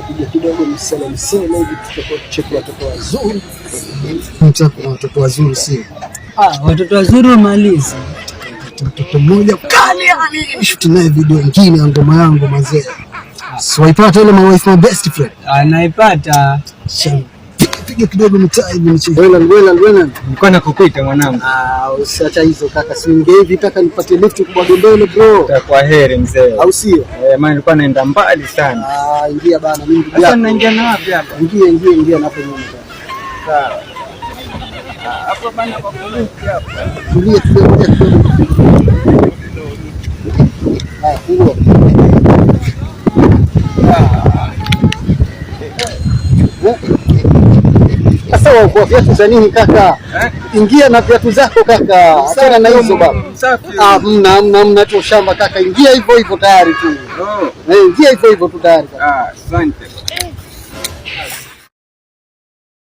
Piga kidogo misele misele hivi, tutakuwa tucheki watoto wazuri. Mtako na watoto wazuri, sio? Ah, watoto wazuri wamalizi. Mtoto mmoja kali yani, nishuti naye video nyingine ya ngoma yangu mazee. Si waipata ile my wife my best friend? Ah, naipata. Piga kidogo mitaa hivi nicheze. Wewe wewe wewe. Nilikuwa nakukuita mwanangu. Ah, usiacha hizo kaka, si hivi kaka, nipate lift kubwaga mbele bro. Kwa heri mzee. Au sio? Eh, maana nilikuwa naenda mbali sana. Ah, ingia bana, mimi ndugu Sasa yako. naingia na wapi hapa? Ingia ingia ingia na hapo nyuma. Sawa. Hapo bana kwa kuruki hapa. Tulia tulia tulia kidogo. Haya, fungua. Eh? Sasa kwa viatu za nini kaka? Ingia na viatu zako kaka. Achana na hizo baba. Safi. Ah, mna mna mna tu shamba kaka, ingia hivyo hivyo tayari tu. Oh. Eh, ingia hivyo hivyo tu tayari kaka. Ah, asante.